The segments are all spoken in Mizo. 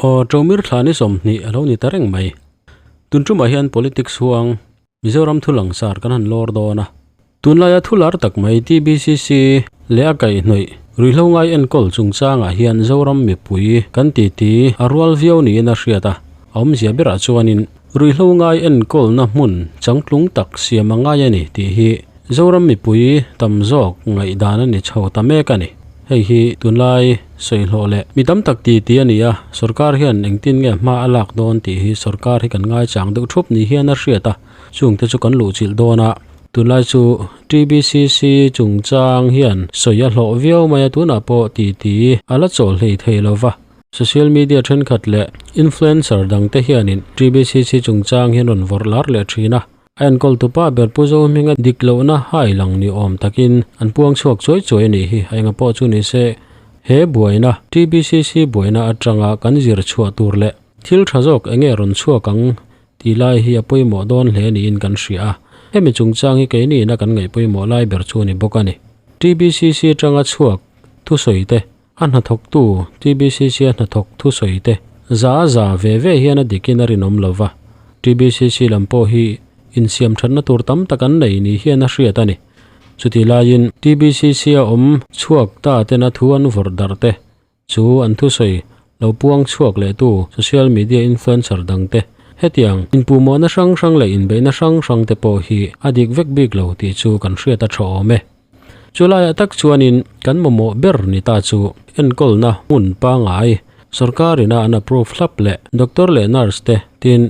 Aw, Ṭomir thla ni 20 a lo ni ta reng mai. Tun ṭumah hian politics huang Mizoram thu langsar kan han lawr dawn a. Tunlaia thu lar tak mai TBCC leh a kaihhnawih ruihhlo ngai enkawl chungchangah hian Zoram mipui kan titi a rual viau niin a hriat a. A awmzia berah chuanin ruihhlo ngai enkawlna hmun changtlung tak siam a ngai a ni tih hi Zoram mipui tam zawk ngaihdan a ni chho ta mek a ni. Hei hi tunlai sawihlawh leh mi tam tak ti ti a ni a, sorkar hian engtin nge hma a lak dawn tih hi sorkar hi kan ngaichang deuh thup ni hian a hriat a, chungte chu kan luhchilh dawn a. Tunlai chu TBCC chungchang hian sawi a hlawh viau mai a, tunah pawh ti ti a la chawl hlei thei lo va. Social media thenkhat leh influencer dangte hianin TBCC chungchang hi an rawn vawrh lar leh thin a. A enkawl tupa ber Pu Zohminga dik lohna hai lang ni awm takin an puang chhuak chuai chuai a nih hi. A enga pawh chu ni se, he buaina, TBCC buaina atanga kan zir chhuah tur leh thil tha zawk enge rawn chhuak ang tih lai hi a pawimawh dawn hle niin kan hria a. Hemi chungchang hi keini ina kan ngaih pawimawh lai ber chu a ni bawk a ni. TBCC atanga chhuak thusawi te, a hnathawktu TBCC a hnathawk thusawi te za a za ve ve hian a dikin a rinawm lo va. TBCC lam pawh hi insiam thatna tur tam tak an nei ni hian a hriat a ni. Chutih laiin TBCC a awm chhuak ta tena thu an vawrh darh te chu an thusawi lo puang chhuak leh tu social media influencer dang te hetiang inpuhmawhna hrang hrang leh inbeihna hrang hrang te pawh hi a dik vek bik lo tih chu kan hriat a tha awm e. Chu laiah tak chuanin kan mamawh ber ni ta chu enkawlna hmun pangai sorkarina an approve hlap leh doctor leh nurse te tin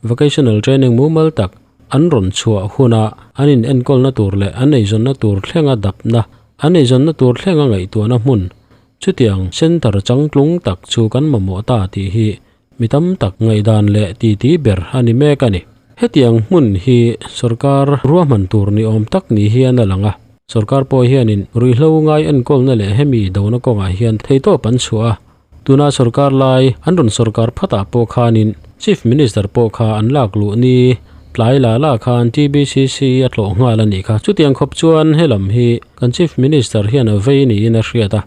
vocational training mumal tak an rawn chhuah huna an in enkawlna tur leh an eizawnna tur thlenga dapna an eizawnna tur thlenga ngaihtuahna hmun chutiang centre changtlung tak chu kan mamawh ta tih hi Mi tam tak ngaihdan leh titi ber a ni mek a ni. Hetiang hmun hi sorkar ruahman tur ni awm tak ni hian a lang a. Sorkar pawh hianin ruihhlo ngai enkawlna leh hemi dona kawngah hian theihtawp an chhuah a. Tuna sorkar lai an rawn sorkar phatah pawh khanin Chief Minister pawh kha an lak luh ni tlai la la khan TBCC a tlawh nghal a nih kha. Chutiang khawp chuan helam hi kan Chief Minister hian a vei niin a hriat a.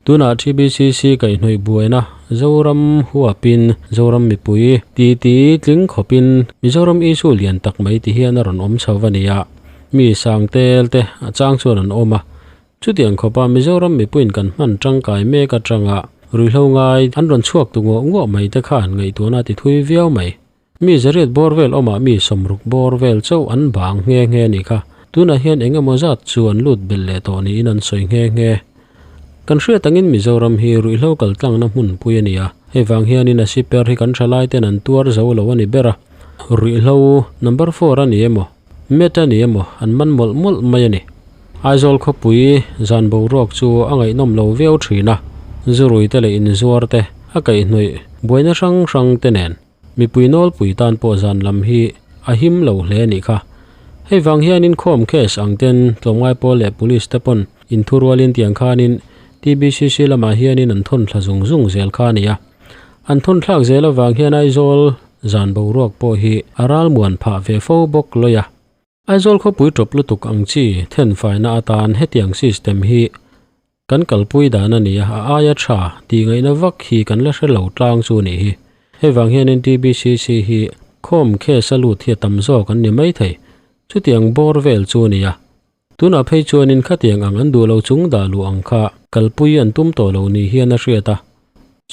Tunah TBCC kaihhnawih buaina Zoram huapin Zoram mipui titi tling khawpin Mizoram issue lian tak mai ti hian a rawn awm chho va nia. Mi sang tel te a chang chuan an awm a. Chutiang khawpa Mizoram mipuiin kan hman tangkai mek atanga ruihhlo ngai an rawn chhuak tu nguah nguah mai te khan ngaihtuahna a ti thui viau mai. Mi zariat bawr vel awmah mi sawmruk bawr vel chauh an bang nghe nghe a nih kha. Tunah hian eng emaw zat chu an lut belh leh tawh niin an sawi nghe nghe. Kan hriat angin Mizoram hi ruihhlo kal tlangna hmunpui a ni a, hei vang hianin a siper hi kan thalai ten an tuar zo lo a ni ber a. Ruihhlo number four a ni emaw, met a ni emaw an man mawlh mawlh mai a ni. Aizawl khawpui zan boruak chu a ngaihnawm lo viau thin a, zurui te leh inzuar te a kaihhnawih buaina hrang hrang te nen. Mipui nawlpui tan pawh zan lam hi a him lo hle a nih kha. Hei vang hianin khawm case ang ten tlawmngai pawl leh police te pawn inthurualin tiang khanin TBCC lamah hianin an thawn thla zung zung zel kha a ni a. An thawn thlak zel avang hian Aizawl zan boruak pawh hi a ralmuan phah ve fo bawk lawih a. Aizawl khawpui tawp lutuk ang chi thenfaina atan hetiang system hi Kan kalpui dan a ni a, a aia tha tih ngaihna vak hi kan la hre lo tlang chu a nih hi. Hei vang hianin TBCC hi khawm case a lut hi a tam zawk an ni mai thei. Chutiang bawr vel chu a ni a. Tunah phei chuanin khatiang ang an duh lo chung dah luh ang kha kalpui an tum tawh lo ni hian a hriat a.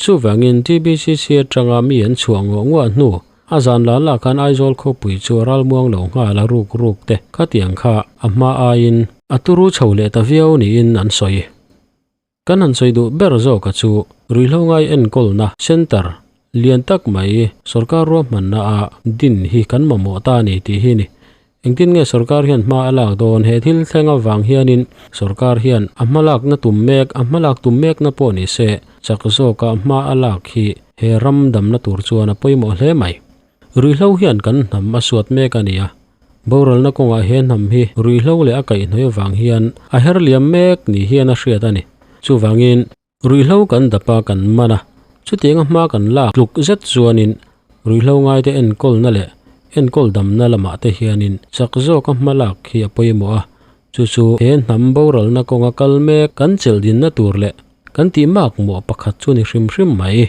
Chuvangin TBCC atanga mi an chhuah nguah nguah hnu a zan la la khan Aizawl khawpui chu a ralmuang lo nghal a ruk ruk te khatiang kha a hma aiin a turu chho leh ta viau niin an sawi. Kan han sawi duh ber zawka chu ruihhlo ngai enkawlna centre lian tak mai sorkar ruahmanna a din hi kan mamawh ta a ni tih hi a ni. Engtin nge sorkar hian hma a lak dawn? He thil thleng avang hianin sorkar hian a hmalakna tum mek, a hmalak tum mekna pawh ni se, chak zawka hma a lak hi he ram damna tur chuan a pawimawh hle mai. Ruihhlo hian kan hnam a suat mek a ni a, boralna kawngah he hnam hi ruihhlo leh a kaihhnawih avang hian a her liam mek ni hian a hriat a ni. Chuvangin. Ruihhlo kan dap a kan man a, chutianga hma kan lak tluk zet chuanin ruihhlo ngaite enkawlna leh enkawl damna lamah te hianin chak zawka hma lak hi a pawimawh a, chu chu he hnam boralna kawnga kal mek kan chelh dinna tur leh kan tih makmawh pakhat chu ni hrim hrim mai.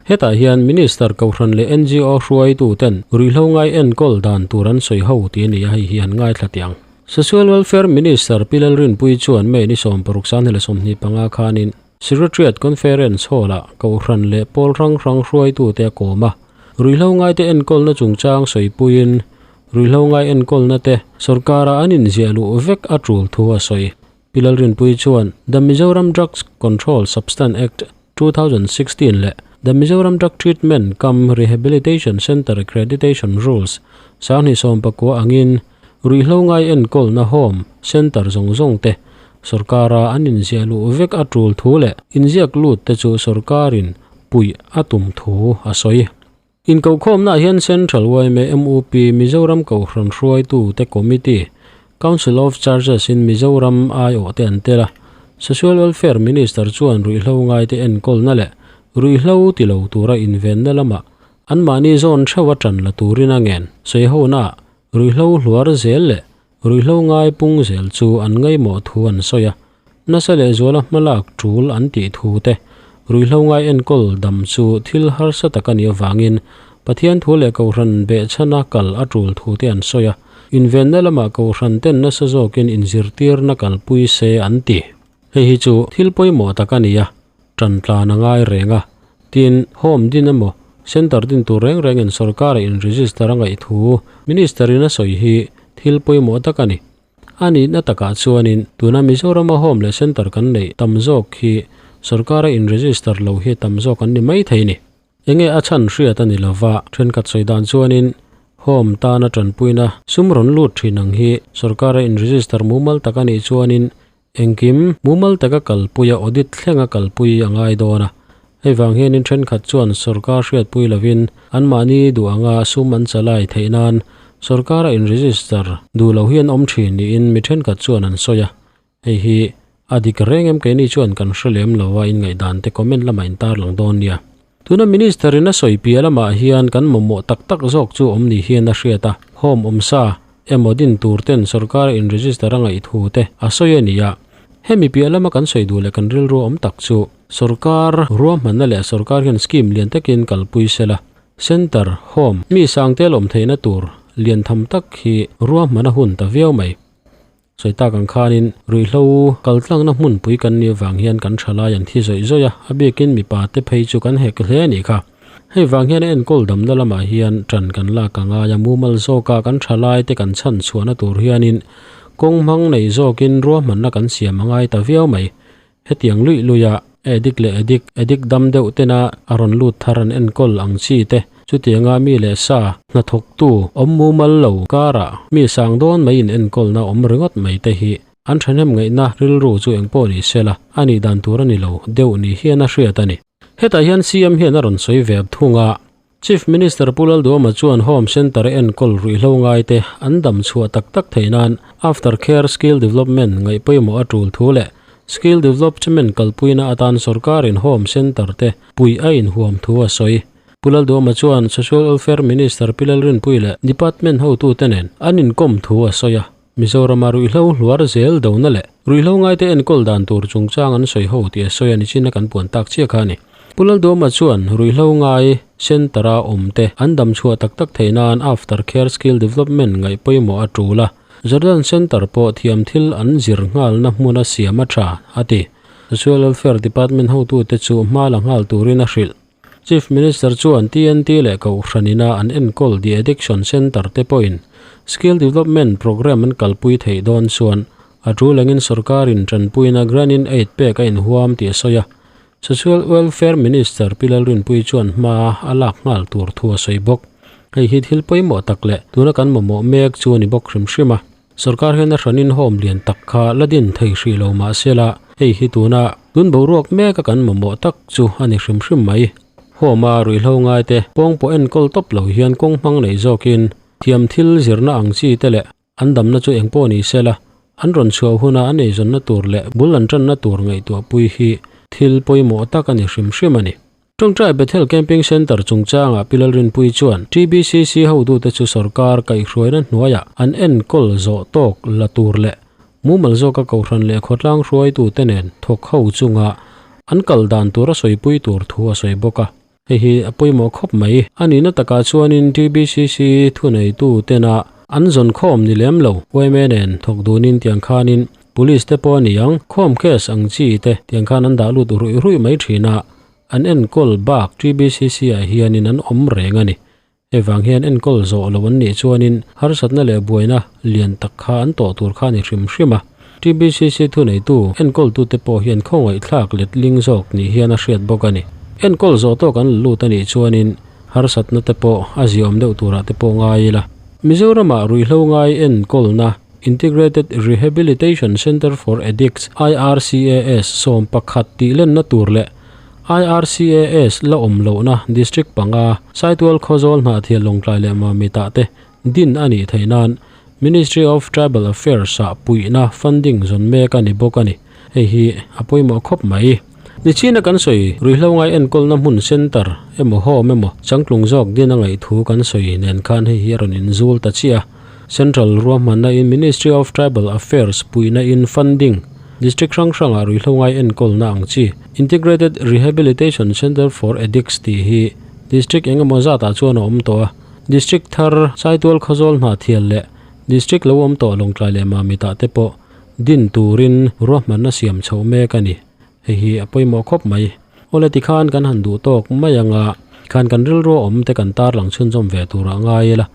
Hetah hian Minister Kohhran leh ngo hruaituten ruihhlo ngai enkawl dan tur an sawi ho tih a ni a, hei hi an ngaithla teh ang. Social Welfare Minister Pi Lalrinpuii chuan May ni 60 sanghnih leh 25 khanin Secretariat Conference Hall-ah Kohhran leh pawl hrang hrang hruaitute a kawm a, ruihhlo ngaite enkawlna chungchang sawipuiin ruihhlo ngai enkawlna te sorkara an inziah luh vek a tul thu a sawi. Pi Lalrinpuii chuan The Mizoram Drugs Control Substance Act, 2016 leh The Mizoram Drug Treatment cum Rehabilitation Centre Accreditation Rules, 2019 angin ruihhlo ngai enkawlna home centre zawng zawng te sorkara an inziah luh vek a tul thu leh inziak lut te chu sorkarin puih a tum thu a sawi. Inkohkhawmnaah hian Central yma MUP Mizoram Kohhran hruaitute Committee, Council of Churches in Mizoram aiawh te an tel a. Social Welfare Minister chuan ruihhlo ngaite enkawlna leh ruihhlo ti lo tura invenna lamah anmahni zawn theuh a tan la turin a ngen. Sawihonaah ruihhlo hluar zel leh ruihhlo ngai pung zel chu an ngaihmawh thu an sawi a. Nasa leh zuala hmalak tul an tih thu te, ruihhlo ngai enkawl dam chu thil harsa tak a nih avangin Pathian thu leh Kohhran behchhana kal a tul thu te an sawi a, invenna lamah Kohhran ten nasa zawkin inzirtirna kalpui se an ti. Hei hi chu thil pawimawh tak a ni a, tan tlan a ngai reng a, tin, home din emaw centre din tur reng rengin sorkara in-register a ngaih thu Minister-in a sawi hi thil pawimawh tak a ni. A nihna takah chuanin tuna Mizorama Home leh Centre kan neih tam zawk hi sorkara in-register lo hi tam zawk an ni mai thei ni. Enge a chhan hriat a ni lova, thenkhat sawi dan chuanin Home tana tanpuina sum rawn lut thin ang hi sorkara in-register mumal tak a nih chuanin Engkim, mumal taka kalpuia audit thlenga kalpui a ngai dawn a. Hei vang hianin thenkhat chuan sorkar hriatpui lovin anmahni duh anga sum an chalai theih nan sorkara in-register duh lo hi an awm thin niin mi thenkhat chuan an sawi a. Hei hi a dik reng em keini chuan kan hre lem lo a inngaihdan te comment lamah in tarlang dawn nia. Tuna Minister in a sawi piah lamah hian kan mamawh tak tak zawk chu awm ni hian a hriat a, home awmsa emaw din tur ten sorkar in register a ngaih thu te a sawi a ni a. Hemi piah lama kan sawi duh leh kan rilru awm tak chu sorkar ruahmanna leh sorkar hian scheme lian takin kalpui sela, centre, home, mi sangte lawm theihna tur lian tham tak hi ruahman a hun ta viau mai. Sawi tak ang khanin ruihhlo kaltlangna hmunpui kan nih avang hian kan thalai an thi zawih zawih a, a biakin mipa te phei chu kan hek hle a nih kha. Hei vang hian a enkawl damna lamah hian tan kan lak a ngai a, mumal zawka kan thalai te kan chhan chhuahna tur hianin kawng hmang nei zawkin ruahmanna kan siam a ngai ta viau mai. Hetiang luih luih a, addict leh addict, addict dam deuh tena a rawn lut thar an enkawl ang chi te, chutianga mi leh sa, hnathawktu, awm mumal lo karah mi sang dawn mai in enkawlna awm ringawt mai te hi an thahnem ngaihna rilru chu engpawh ni sela a nih dan tur a ni lo deuh ni hian a hriat a ni. Hetah hian CM hian a rawn sawi ve thung a, Chief Minister Pu Lalduama chuan Home Centre enkawl ruihhlo ngaite an dam chhuah tak tak theih nan After Care Skill Development ngaih pawimawh a tul thu leh Skill Development kalpuina atan sorkarin Home Centre te puih a inhuam thu a sawi. Pu Lalduama chuan Social Welfare Minister Pi Lalrinpuii leh Department hotute nen an inkawm thu a sawi a. Mizorama ruihhlo hluar zel dona leh ruihhlo ngaite enkawl dan tur chungchang an sawi ho tih a sawi a ni chin a kan puan tak chiah kha a ni. Pu Lalduama chuan ruihhlo ngai centre a awm te an dam chhuah tak tak theih nan after care skill development ngaih pawimawh a tul a, Jordan centre pawh thiam thil an zir nghalna hmuna siam a tha, a ti. Social Welfare Department hotute chu hma la nghal turin a hrilh. Chief Minister chuan TNT leh Kohhran ina an enkawl The Addiction Centre te pawhin Skill Development Programme an kalpui theih dawn chuan a tul angin sorkarin tanpuina Grant-in Aid pek a inhuam tih a sawi a. Social Welfare Minister Pi Lalrinpuii chuan hma a lak nghal tur thu a sawi bawk. Hei hi thil pawimawh tak leh tuna kan mamawh mek chu a ni bawk hrim hrim a. Sorkar hian a hranin home lian tak kha la din thei hrih lo mah sela, hei hi tuna tun boruak meka kan mamawh tak chu a ni hrim hrim mai. Home a ruihhlo ngaite pawng pawh enkawl tawp lo hian kawng hmang nei zawkin thiam thil zirna ang chi te leh an damna chu engpawh ni sela, an rawn chhuah huna an eizawnna tur leh bul an tanna tur ngaihtuahpui hi thil pawimawh tak a ni hrim hrim a ni. Tawngtai Bethel Camping Centre chungchangah Pi Lalrinpuii chuan TBCC hotute chu sorkar kaihhruaina hnuaiah an enkawl zawh tawk la tur leh mumal zawka kohhran leh khawtlang hruaitute nen thawk ho chunga an kal dan tur a sawipui tur thu a sawi bawk a. Hei hi a pawimawh khawp mai. A nihna takah chuanin TBCC thuneitu tena an zawn khawm ni lem lo. Yma nen thawk dunin tiang khanin Police te pawh a ni ang, khawm case ang chi te tiang khan an dah lut ruih ruih mai thin a, an enkawl bak TBCC ah hianin an awm reng a ni. Hei vang hian enkawl zawh loh an nih chuanin harsatna leh buaina lian tak kha an tawh tur kha a ni hrim hrim a. TBCC thuneitu enkawltute pawh hian khawngaihthlak letling zawk nih hian a hriat bawk a ni. Enkawl zawh tawk an la lut a nih chuanin harsatna te pawh a ziaawm deuh turah te pawh ngai ila. Mizoramah ruihhlo ngai enkawlna Integrated Rehabilitation Centre for Addicts, IRCAS, 11 tih lenna tur leh IRCAS la awm lohna District panga, Saitual Khawzawl Hnahthial Lawngtlai leh Mamitah te din a nih theih nan Ministry of Tribal Affairs-ah puihna funding zawn mek a ni bawk a ni. Hei hi a pawimawh khawp mai. Nichina kan sawi ruihhlo ngai enkawlna hmun centre emaw home emaw changtlung zawk din a ngaih thu kan sawi nen khan hei hi a rawn inzul ta chiah a. Central ruahmanna in Ministry of Tribal Affairs puihna in funding District hrang hrangah ruihhlo ngai enkawlna ang chi Integrated Rehabilitation Centre for Addicts tih hi District eng emaw zatah chuan a awm tawh a. District thar Saitual Khawzawl Hnahthial leh District lo awm tawh Lawngtlai leh Mamitah te pawh din turin ruahmanna siam chhoh mek a ni. Hei hi a pawimawh khawp mai. Awle tikhan kan han duh tawk mai anga khan kan rilru a awm te kan tarlang chhunzawm ve turah ngai ila.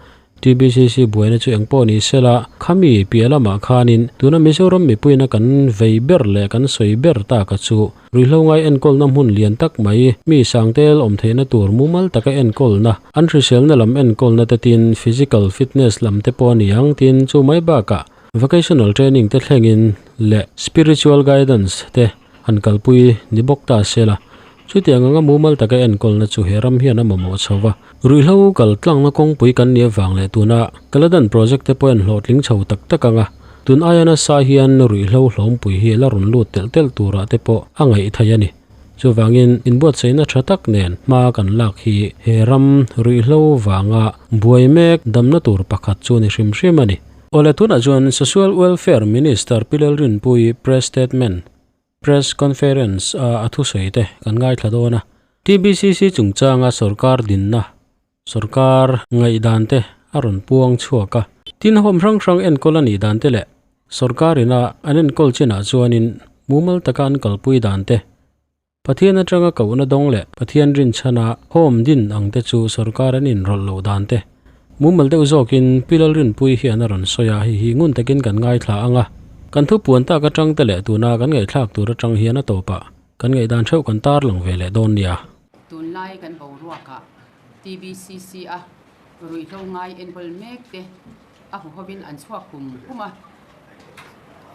TBCC buaina chu engpawh ni sela, khami piah lamah khanin tuna Mizoram mipuiina kan vei ber leh kan sawi ber taka chu ruihhlo ngai enkawlna hmun lian tak mai, mi sangtel awm theihna tur mumal taka enkawlna, an hriselna lam enkawlna te tin physical fitness lam te pawh a ni ang tin chu mai bakah vocational training te thlengin leh spiritual guidance te han kalpui ni bawk ta sela. Chutiang anga mumal taka enkawlna chu he ram hian a mamawh chho va. Ruihhlo kal tlangna kawngpui kan nih avang leh tuna Kaladan project te pawh en hlawhtling chho tak tak anga tun aia nasa hian ruihhlo hlawmpui hi la rawn lut telh telh turah te pawh a ngaih theih a ni. Chuvangin inbuatsaihna tha tak nen hma kan lak hi he ram ruihhlo vanga buai mek damna tur pakhat chu ni hrim hrim a ni. Awle tunah chuan Social Welfare Minister Pi Lalrinpuii press statement Press Conference a a thusawi te kan ngaithla dawn a. TBCC chungchanga sorkar dinna, sorkar ngaihdan te a rawn puang chhuak a. Tin home hrang hrang enkawl a nih dan te leh sorkar ina an enkawl chinah chuanin mumal taka an kalpui dan te, Pathian atanga kohna dawng leh Pathian rinchhana home din ang te chu sorkar an inrawlh loh dan te Mumal deuh zawkin Pi Lalrinpuii hian a rawn sawi a, hei hi ngun takin kan ngaithla ang a. Kan thupuan tak atang te leh tuna kan ngaihthlak tur atang hian a tawpah kan ngaihdan theuh kan tarlang ve leh dawn nia. Tunlai kan boruakah TBCC a ruihhlo ngai enkawl mek te a huhovin an chhuak hum hum a,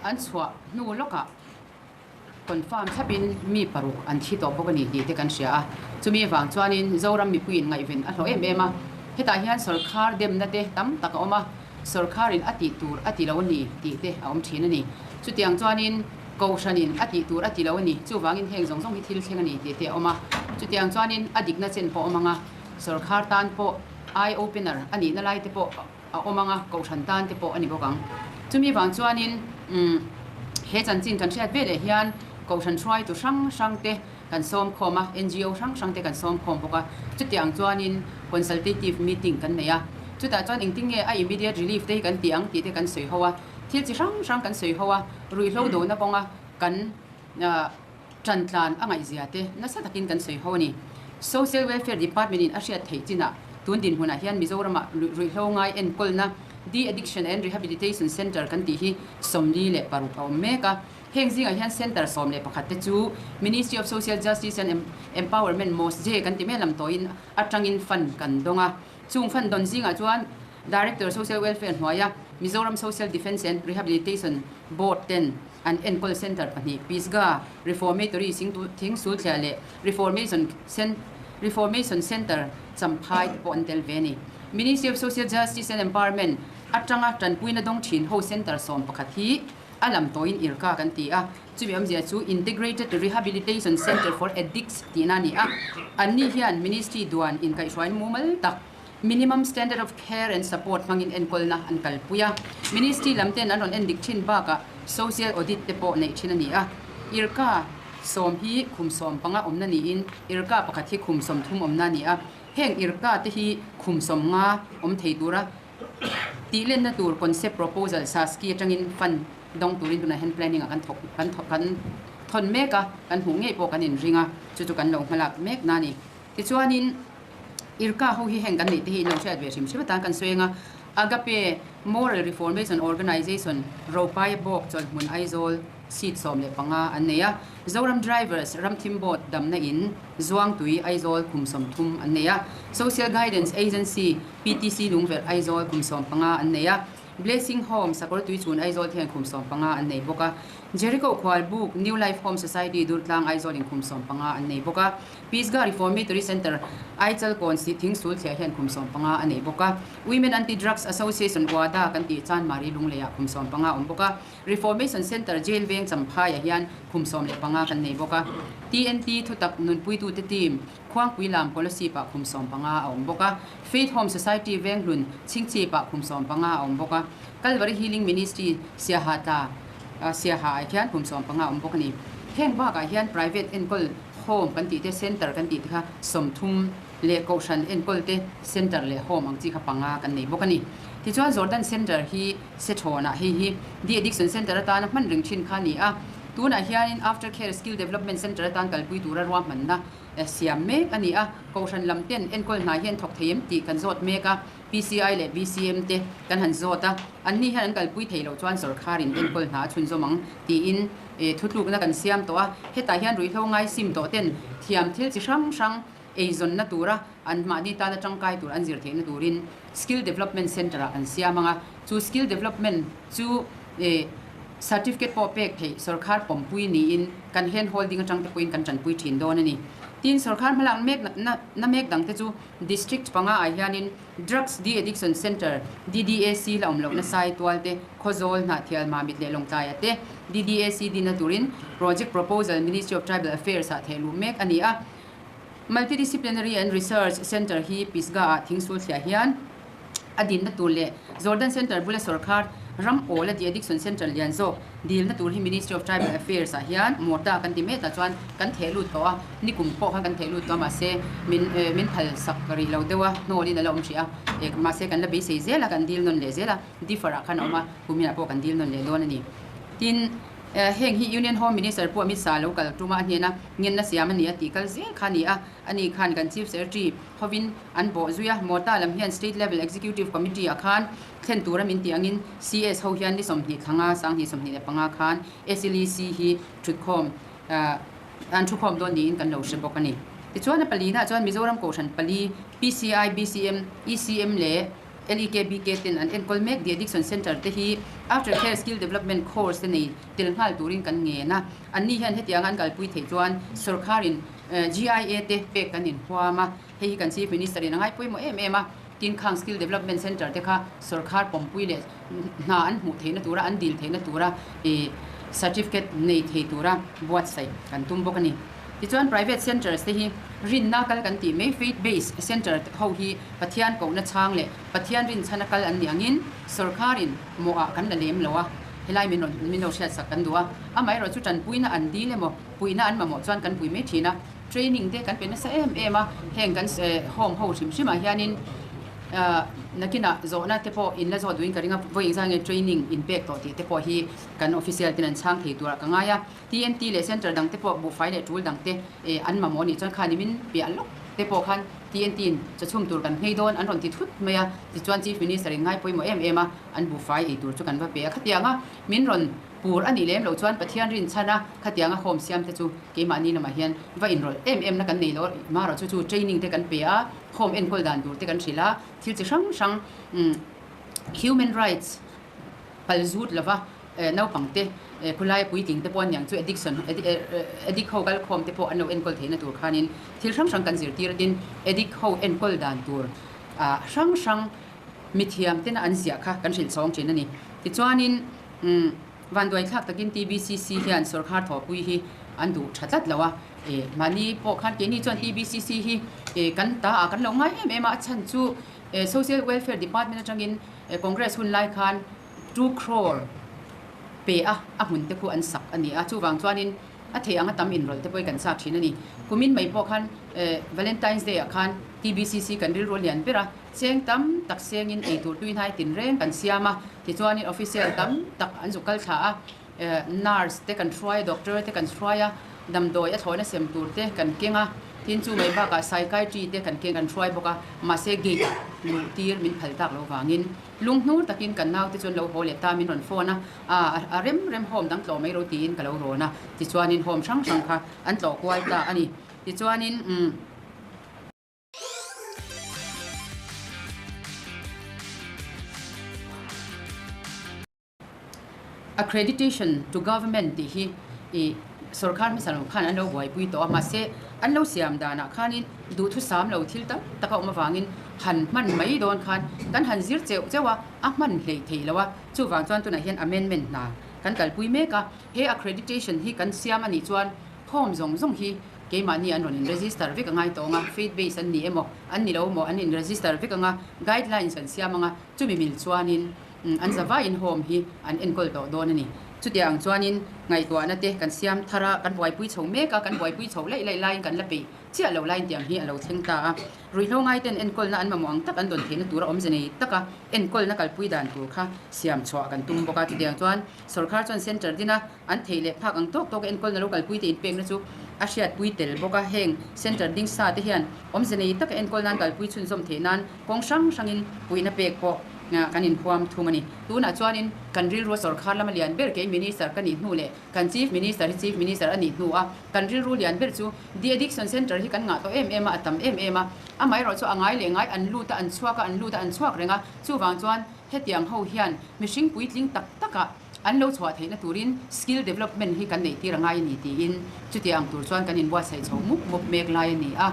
an chhuah hnu lawkah Confirm thlapin mi paruk an thi tawh bawk a ni tih te kan hria a, chumi avang chuanin Zoram mipuiin ngaihven a hlawh em em a. Hetah hian sawrkhar demna te tam tak a awm a, sawrkharin a tih tur a ti lo a ni tih te a awm thin a ni. Chutiang chuanin Kohhranin a tih tur a ti lo a ni, chuvangin heng zawng zawng hi thil thleng a ni tih te a awm a. Chutiang chuanin a dikna chen pawh a awm ang a, sawrkhar tan pawh eye opener a nihna lai te pawh a awm ang a, kohhran tan te pawh a ni bawk ang. Chumi vang chuanin he chanchin kan hriat veleh hian kohhran hruaitu hrang hrang te kan sawm khawm a, ngo hrang hrang te kan sawm khawm bawk a. Chutiang chuanin consultative meeting kan nei a, chutah chuan engtin nge a immediate relief te hi kan tih ang tih te kan sawi ho a, thil chi hrang hrang kan sawi ho a, ruihhlo dona kawnga kan Ṭan tlan a ngaihzia te nasa takin kan sawi ho a ni. Social Welfare Department in a hriat theih chinah tun dinhmunah hian Mizoramah ruihhlo ngai enkawlna De-addiction and Rehabilitation Centre kan tih hi 46 a awm mek a. Heng zingah hian Centre 11 te chu Ministry of Social Justice and Empowerment, MOSJE, kan ti mai lam tawhin atangin fund kan dawng a. Chung fund dawn zingah chuan Director Social Welfare hnuaia Mizoram Social Defence and Rehabilitation Board ten An enkawl centre pahnih Pisgah Reformatory Thingsulthliah leh Reformation Reformation Centre Champhai te pawh an tel ve a ni. Ministry of Social Justice and Empowerment atanga tanpuina dawng thin ho centre 11 hi a lam tawhin IRCA kan ti a, chumi awmzia chu Integrated Rehabilitation Centre for Addicts tihna a ni a. Anni hian Ministry duan inkaihhruaina mumal tak Minimum Standard of Care and Support hmangin enkawlna an kalpui a. Ministry lam ten an rawn endik thin bakah Social Audit te pawh neih thin a ni a. IRCA Sawm hi khum 15 awmna niin Irka pakhat hi khum 30 awmna a ni a. Heng Irka te hi khum 50 awm thei tura tih lenna tur concept proposal SASCI atangin fund dawng turin tunah hian planning ah kan thawk kan thawk kan thawn mek a, kan hmuh ngei pawh kan inring a, chu chu kan lo hmalak mek na a ni. Tichuanin Irka ho hi heng kan neih te hi in lo hriat ve hrim hrim atan kan sawi ang a, Agape Moral Reformation Organisation Ropaia Bawk Chawlhmun Aizawl seat 15 an nei a, Zoram Drivers Ramthim Board damna in Zuangtui Aizawl kum 30 an nei a, Social Guidance Agency PTC Lungverh Aizawl kum 15 an nei a, Blessing Home Sakawr Tuichhun Aizawl te hian kum 15 an nei bawk a, Jericho Khualbuk New Life Home Society Durtlang Aizawl in kum 15 an nei bawk a, Pisgah Reformatory Centre Aichal Kawn si Thingsul thliah hian kum 15 a nei bawk a, Women Anti Drugs Association WADA kan tih Chanmari Lungleiah kum 15 a awm bawk a, Reformation Centre Jail Veng Champhaiah hian kum 15 kan nei bawk a, TNT Thutak Nunpuitute Team Khuangpui Lam Kolasip-ah kum 15 a awm bawk a, Faith Home Society Venghlun Chhingchhip-ah kum 15 a awm bawk a, Calvary Healing Ministry Siaha tla Siaha ah hian kum 15 a awm bawk a ni. Heng bakah hian private enkawl home kan tih te, centre kan tih te kha 30 leh kohhran enkawl te centre leh home ang chi kha panga kan nei bawk a ni. Tichuan Jordan Centre hi Sethrawnah hei hi De-addiction Centre atana hman reng thin kha a ni a, tunah hianin After Care Skill Development Centre atan kalpui tura ruahmanna siam mek a ni a, kohhran lam ten enkawl hna hian thawk thei em tih kan zawt mek a, PCI leh BCM te kan han zawt a, anni hian an kalpui thei loh chuan sawrkharin enkawl hna a chhunzawm ang tiin thutlukna kan siam tawh a, hetah hian ruihhlo ngai sim tawh ten thiam thil chi hrang hrang eizawnna tura an mahni tana tangkai tur an zir theihna turin Skill Development Centre ah an siam ang a, chu Skill Development chu Certificate pawh pek theih sawrkhar pawmpui niin kan hand holding atang te pawhin kan tanpui thin dawn a ni. Tin, sawrkhar hmalak mek na mek dang te chu District panga ah hianin Drugs De-Addiction Centre, DDAC, la awm lohna Saitual te, Khawzawl, Hnahthial, Mamit leh Lawngtlai ah te DDAC dinna turin Project Proposal Ministry of Tribal Affairs ah thehluh mek a ni a. Multidisciplinary and Research Centre hi Pisgah ah thingsul thliah hian a dinna tur leh Jordan Centre bula sawrkhar ram awl a de-addiction centre lian zawk dilna tur hi Ministry of Tribal Affairs ah hian mortar kan ti mek ah chuan kan theh lut tawh a, nikum pawh khan kan theh lut tawh a mahse min min phal sak rih lo deuh a hnawl in a la awm hrih a mahse kan la beisei zel a kan dil nawn leh zel a differ ah khan a awm a kumin ah pawh kan dil nawn leh dawn a ni. Tin. Heng hi Union Home Minister pawh Amit Shah lo kal tum a, a hnena ngenna siam a ni a tih kal zel kha a ni a. Ani khan kan Chief Secretary hovin an bawh zui a, Mawta lam hian State Level Executive Committee ah khan thlen tura min tih angin CS ho hian ni 20 thlanga 2025 khan SLEC hi thutkhawm an thukhawm dawn niin kan lo hre bawk a ni. Tichuan a palina chuan Mizoram Kohhran pali PCI, BCM, ECM leh LEKBK ten an enkawl mek The Addiction Centre te hi After Care Skill Development Course te nei tel nghal turin kan ngen a, anni hian hetianga an kalpui theih chuan sawrkharin GIA te pek kan inhuam a, hei hi kan Chief Minister in a ngai pawimawh em em a, tin khang Skill Development Centre te kha sawrkhar pawmpui leh hna an hmuh theihna tura an dil theihna tura certificate nei thei tura buatsaih kan tum bawk a ni. Tichuan private centres te hi rinna kal kan tih mai faith based centre ho hi Pathian kohna chhang leh Pathian rinchhana kal an nih angin sawrkharin mawhah kan la lem lo a, helai min rawn min lo hriatsak kan duh a, amaherawh chu tanpuina an dil emaw puihna an mamawh chuan kan pui mai thin a, training te kan pe nasa em em a, heng kan home ho hrim hrimah hianin nakinah zawhna te pawh in la zawh duhin ka ring a, vawi engzah nge training in pek tawh tih te pawh hi kan official ten an chhang thei turah ka ngai a. TNT leh centre dang te pawh buhfai leh tul dang te an mamawh anih chuan khani min piah lawk te pawh khan TNT in chawchhum tur kan nghei dawn an rawn ti thut mai a, tichuan Chief Minister in ngai pawimawh em em a, an buhfai ei tur chu kan va pe a, khatianga min rawn pur anih lem loh chuan Pathian rinchhan a, khatianga home siam te chu keimahni lamah hian va inrawlh em em na kan nei lo marawh chu chu training te kan pe a, home enkawl dan tur te kan hrilh a, thil chi hrang hrang human rights pal zut lova naupang te khulai puitling te pawh an niang chu addiction addict ho kal khawm te pawh an lo enkawl theihna tur khanin thil hrang hrang kan zirtir a tin addict ho enkawl dan tur ah hrang hrang mithiam tena an ziah kha kan hrilh chhawng thin a ni. Tichuanin umm vanduai thlak takin TBCC hian sawrkhar thawhpui hi an duh tha tlat lo a, mahni pawh khan keini chuan TBCC hi kan ta ah kan lo ngai em em a, a chhan chu Social Welfare Department atangin Congress hun lai khan 2 crore pe a, a hmun te khu an sak a ni a, chuvang chuanin A theih anga tam inrawlh te pawh hi kan chak thin a ni. Kumin mai pawh khan Valentine's Day ah khan TBCC kan rilru a lian ber a, cheng tam tak sengin eitur tui hnai tinreng kan siam a, tichuanin official tam tak an zuk kal thla a, Nurse te kan hruai a, doctor te kan hruai a, damdawi a thlawhna sem tur te kan keng a, tin chu mai bakah psychiatry te kan keng kan hruai bawk a, mahse gate ah luh tir min phal tak loh vangin lunghnur takin kan naute chuan lo haw leh ta min rawn phone a, aa a rem rem home dang tlawh mai ro tiin ka lo rawn a, tichuanin home hrang hrang kha an tlawh kual ta a ni, tichuanin umm. Accreditation to Government tih hi ih sorkar hmasa lo khan an lo buaipui tawh a, mahse an lo siam danah khanin duhthusam lo thil tam tak a awm avangin han hman mai dawn khan kan han zir cheuh cheuh a, a hman hleih theih lo a, chuvang chuan tunah hian amendment hna kan kalpui mek a, he accreditation hi kan siam a nih chuan form zawng zawng hi keimahni an rawn in register vek a ngai tawh ang a, faith base an ni emaw an ni lo emaw an in register vek ang a, guidelines kan siam ang a, chumi mil chuanin. An zavaiin home hi an enkawl tawh dawn a ni. Chutiang chuanin ngaihtuahna te kan siam thar a, kan buaipui chho mek a, kan buaipui chho laih laih laiin kan la peih chiah lo laiin tiang hi a lo thleng ta a. Ruihhlo ngaiten enkawlna an mamawh ang tak an dawn theihna tura awmze nei taka enkawlna kalpui dan tur kha siam chhuah kan tum bawk a. Chutiang chuan sawrkhar chuan centre dina an theih leh phak ang tawk tawka enkawlna lo kalpui te inpekna chu a hriatpui tel bawk a. Heng centre ding sa te hian awmze nei taka enkawlna an kalpui chhunzawm theih nan kawng hrang hrangin puihna pek pawh kan inhuam thung a ni. Tunah chuanin kan rilrua sawrkhar lama lian ber kei Minister ka nih hnu leh kan Chief Minister hi Chief Minister a nih hnu a, kan rilru lian ber chu De-addiction Centre hi kan ngah tawh em em a, a tam em em a. Amaherawhchu a ngai leh ngai an lut a, an chhuak a, an lut a, an chhuak reng a. Chuvang chuan hetiang ho hian mihring puitling tak takah an lo chhuah theihna turin skill development hi kan neih tir a ngai a ni tiin chutiang tur chuan kan inbuatsaih chho mup mup mek lai a ni a.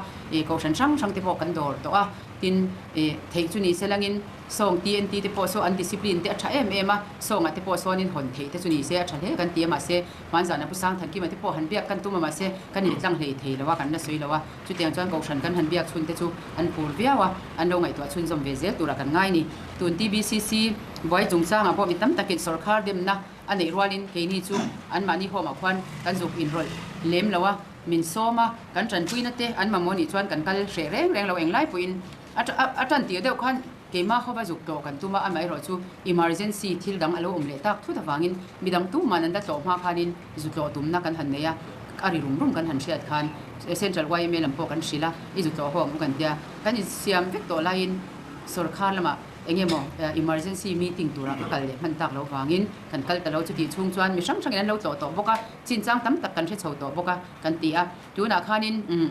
Kohhran hrang hrang te pawh kan dawr tawh a, tin theih chu ni se langin sawng TNT te pawh saw an discipline te a tha em em a, sawngah te pawh sawnin hawn theih te chu ni se a tha hle kan ti a mahse hmanzana Pu Sangthankima te pawh han biak kan tum a mahse kan intlang hlei thei lo a kan la sawi lo a, chutiang chuan kohhran kan han biak chhun te chu an phur viau a, an lo ngaihtuah chhunzawm ve zel turah kan ngai a ni. Tun TBCC buai chungchangah pawh mi tam takin sawrkhar demna a neih rualin keini chu anmahni home ah khuan kan zuk inrawlh lem lo a, min sawm a, kan tanpuina te an mamawh nih chuan kan kal hreh reng reng lo englai pawhin a tan tir deuh khan keimah hova zuk tlawh kan tum a, amaherawh chu emergency thil dang a lo awm leh tak thut avangin midang tumah an la tlawh hma khanin zu tlawh tumna kan han nei a, a ri rum rum kan han hriat khan Central yma lam pawh kan hrilh a, i zu tlawh ho ang u kan tia, kan insiam vek tawh laiin sawrkhar lamah eng emaw emergency meeting tura ka kal leh hman tak loh vangin kan kal ta lo, chutih chhung chuan mi hrang hrangin an lo tlawh tawh bawk a, chinchang tam tak kan hre chho tawh bawk a kan ti a, tunah khanin umm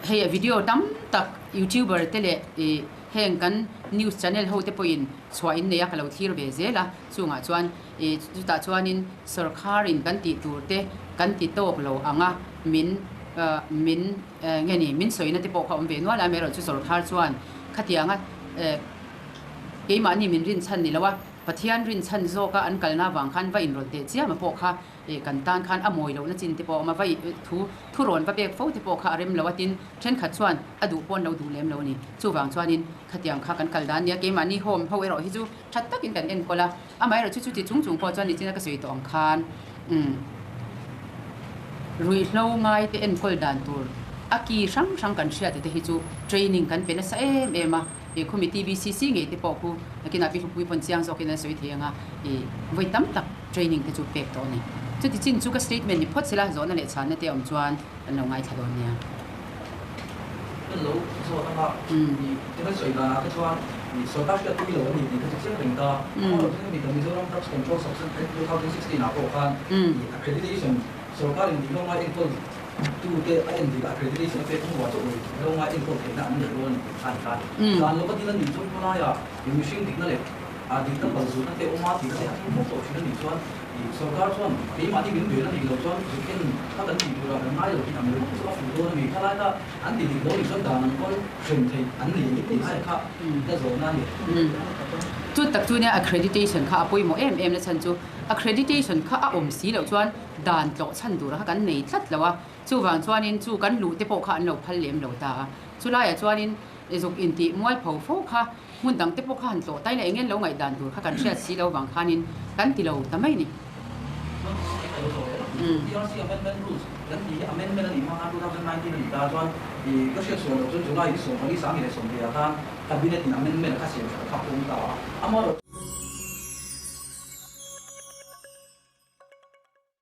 hei video tam tak youtuber te leh ih heng kan news channel ho te pawhin chhuah in nei a ka lo thlir ve zel a, chungah chuan ih chutah chuanin sawrkharin kan tih tur te kan ti tawk lo ang a min ah min. Nge ni, min sawina te pawh kha awm ve nual a, amaherawhchu sawrkhar chuan khatianga keimahni min rinchhan ni lo a, Pathian rinchhan zawka an kalna avang khan va inrawlh teh chiam a pawh kha kan tan khan a mawi lohna chin te pawh a awm a, va thu thurawn va pek fo te pawh kha a rem lo a, tin thenkhat chuan a duh pawh an lo duh lem lo a ni. Chuvang chuanin khatiang kha kan kal dan nia, keimahni home ho erawh hi chu tha takin kan enkawl a, Amaherawhchu chuti chung chung pawh chuan nichina ka sawi tawh ang khan umm ruihhlo ngaite enkawl dan tur a ki hrang hrang kan hriat te hi chu training kan pe nasa em em a, ih khumi TBCC ngei te pawh khu nakinah Pi Hlupui pawn chiang zawkin an sawi thei ang a, ih vawi tam tak training te chu pek tawh a ni. Chuti chin chu ka statement ni phawt sela zawhna leh chhanna te awm chuan kan lo ngaithla dawn nia. Kan lo zawt ang a, ih kan sawi danah te chuan ih sawrkar hriat pui lo a ni tih kha chu chiang reng ta. Amaherawhchu chu hemi kan Mizoram Drugs Control Substance Act 2016 ah pawh khan ih accreditation sawrkar in tihlo ngai enkawl tu te a en dik a accreditation a pek hnuah chu ui tihlo ngai enkawl theihna an nei dawn a ni tih kha a ni ta. Dan lova dil a nih chuan khawlaiah ih mihring dikna leh ah dikna palzutna te awm a tihna te a thleng fawk tawh thin a nih chuan Ih, sawrkar chuan keimahni min bel a nih loh chuan zuk en kha kan tih turah kan ngai lo tih ang ringawt chu a fuh dawn a ni. Khalai kha an ti dik lo nih chuan dan an kawl hrem theih an nei ang tih lai kha ka zawhna a ni. Chu tak chu nia accreditation kha a pawimawh em em na chhan chu accreditation kha a awm si loh chuan dan tlawh chhan tura kha kan nei tlat lo a, chuvang chuanin chu kan luh te pawh kha an lo phal lem lo ta a, chulaiah chuanin zuk intih mualpho fo kha Hmun dang te pawh kha han tlawh tai la eng en lo ngaihdan tur kha kan hriat si lo vang khanin kan ti lo ta mai ni. TRC Amendment Rules kan tih hi amendment a nih hma khan 2019 a nih ta chuan ih ka hriat sual loh chuan July ni 14 20 ah khan Cabinet in amendment a kha siam that a kha pawm ta a. Amaherawhchu.